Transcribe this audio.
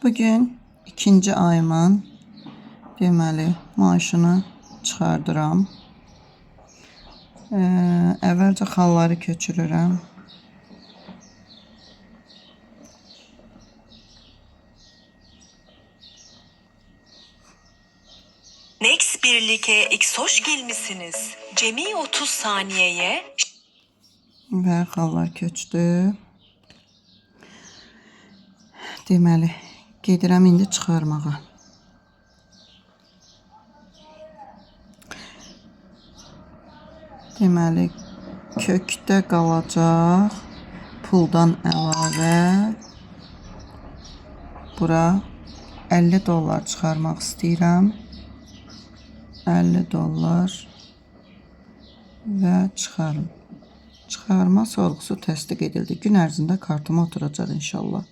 Bugün ikinci ayımın deməli maaşını çıxardıram. Əvvəlcə xalları köçürürəm. Next Birlik'e X hoş gelmişsiniz. Cemi 30 saniyeye Və xallar köçdü. Deməli, gedirəm indi çıxarmağa. Deməli, kökdə qalacaq puldan əlavə bura 50 dollar çıxarmaq istəyirəm. 50 dollar və çıxarım. Çıxarma sorğusu təsdiq edildi. Gün ərzində kartıma oturacaq inşallah.